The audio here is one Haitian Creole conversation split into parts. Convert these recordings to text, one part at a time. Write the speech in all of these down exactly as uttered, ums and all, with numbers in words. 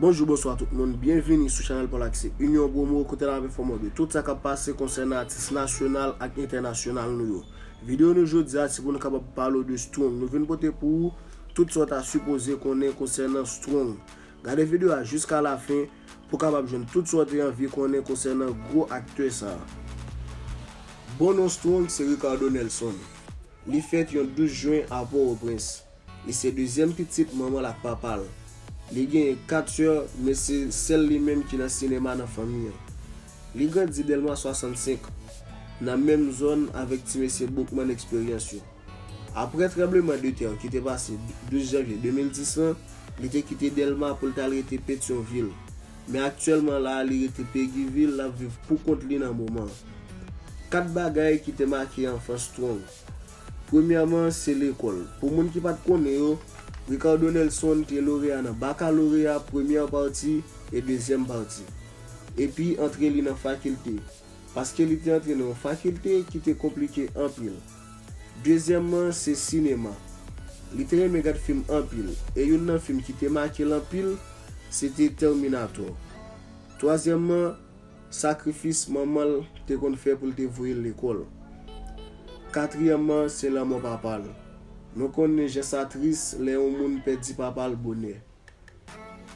Bonjou, bonswa tout moun, byenvini sou chanèl Paul Accès Union Promo, kote n ap enfòme w de tout sa k ap pase konsènan atis nasyonal ak entènasyonal nou yo. Videyo nou jodi a se pou nou kapab pale w de Strong. Nou vin pote pou ou tout sa w ta sipoze konnen konsènan Strong. Gade videyo a jiska lafen pou w kapab jwenn tout sa w te anvi konnen konsènan gwo aktè sa a. Bon non Strong se Ricardo Nelson. Li fèt yon douz jen a Pòtoprens. Li se dezyèm pitit manman l ak papa l. Li genyen kat sè, men se sèl li menm ki nan sinema nan fanmi an. Li grandi Dèlma swasannsenk, nan menm zòn avèk ti mesye Boukman Eksperyans yo. Apre tranblemanntè ki te pase douz janvye de mil dis lan, li te kite Dèlma pou l t al rete Petyonvil. Men aktyèlman la a, li rete Pegivil, l ap viv pou kont li nan moman an. Kat bagay ki te make anfans Strong. Premyèman, se lekòl. Pou moun ki pa t konnen yo, Ricardo Nelson te loreya nan bakaloreya premyè pati e dezyèm pati. Epi antre li nan fakilte, paske li te antre nan yon fakilte ki te konplike anpil. Dezyèmman, se sinema. Li te renmen gad fim anpil, e youn nan fim ki te make l anpil, se te Terminator. Twazyèmman, sakrifis manman l te konn fè pou l te voye l lekòl. Katriyèmman, se lanmò papa l. Nou konnen jan sa tris lè yon moun pèdi papa l bonè.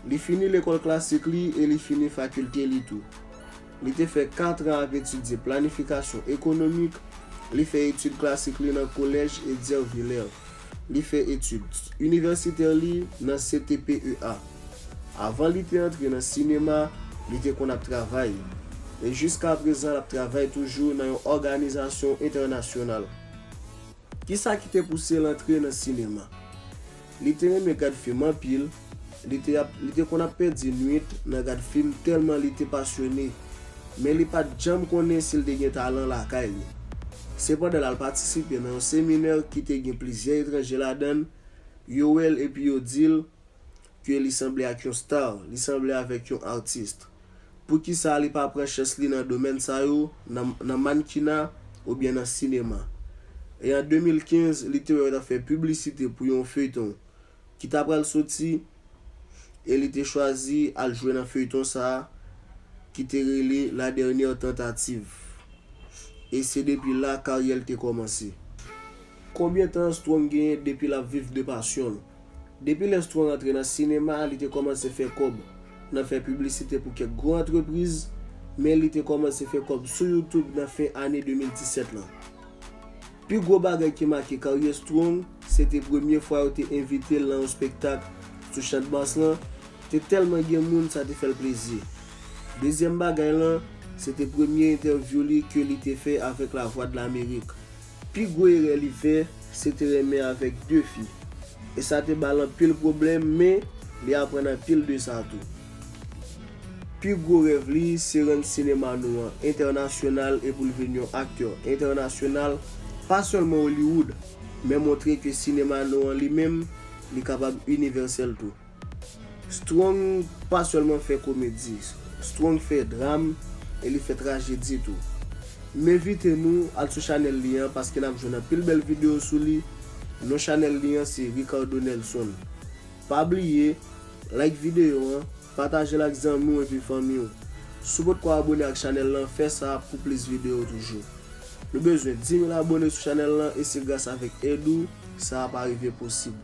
Li fini lekòl klasik li e li fini fakilte li tou. Li te fè kat an ap etidye planifikasyon ekonomik, li fè etid klasik li nan kolèj Edier Villers. Li fè etid inivèsitè li nan C T P E A. Avan li te antre nan sinema, li te konn ap travay. E jiska prezan l ap travay toujou nan yon òganizasyon entènasyonal. Kisa ki te pouse l antre nan sinema? Li te renmen gad fim anpil, li te ap, li te konn ap pèdi nwit nan gad fim tèlman li te pasyone, men li pa t janm konnen si l te gen talan lakay li. Sepandan, l al patisipe nan yon seminè ki te gen plizyè etranje ladan l, yo wè l epi yo di l ke li sanble ak yon star, li sanble avèk yon atis. Poukisa li pa pran chans li nan domèn sa yo, nan, nan mannkina oubyen nan sinema? E an de mil kenz, li te wè yo t ap fè piblisite pou yon feyton ki ta pral soti, e li te chwazi al jwe nan feyton sa a ki te rele La Dernière Tentative. E se depi la karyè l te kòmanse. Konbyen tan Strong genyen depi l ap viv de pasyon l? Depi lè Strong antre nan sinema, li te kòmanse fè kòb nan fè piblisite pou kèk gwo antrepriz, men li te kòmanse fè kòb sou YouTube nan fen ane de mil disèt lan. Pi gwo bagay ki make karyè Strong, se te premye fwa yo te envite l nan yon spektak sou Champ de Mars lan, te tèlman gen moun, sa te fè l plezi. Dezyèm bagay lan, se te premye entèvyou li ke li te fè avèk Lavwadlamerik. Pi gwo erè li fè, se te renmen avèk de fi. E sa te ba l anpil pwoblèm, men li aprann anpil de sa tou. Pi gwo rèv li, se rann sinema nou an entènasyonal e pou l vin yon aktè entènasyonal, pa sèlman Hollywood, men montre ke sinema nou an li menm, li kapab inivèsèl tou. Strong pa sèlman fè komedi, Strong fè dram e li fè trajedi tou. M envite nou al sou chanèl li an paske n ap jwenn anpil bèl videyo sou li. Non chanèl li an se Ricardo Nelson. Pa bliye, like videyo an, pataje l ak zanmi w epi fanmi w. Si w potko abone ak chanèl lan, fè sa pou plis videyo toujou. Nou bezwen dis mil abone sou chanèl lan e se gras avèk èd ou sa ap rive posib.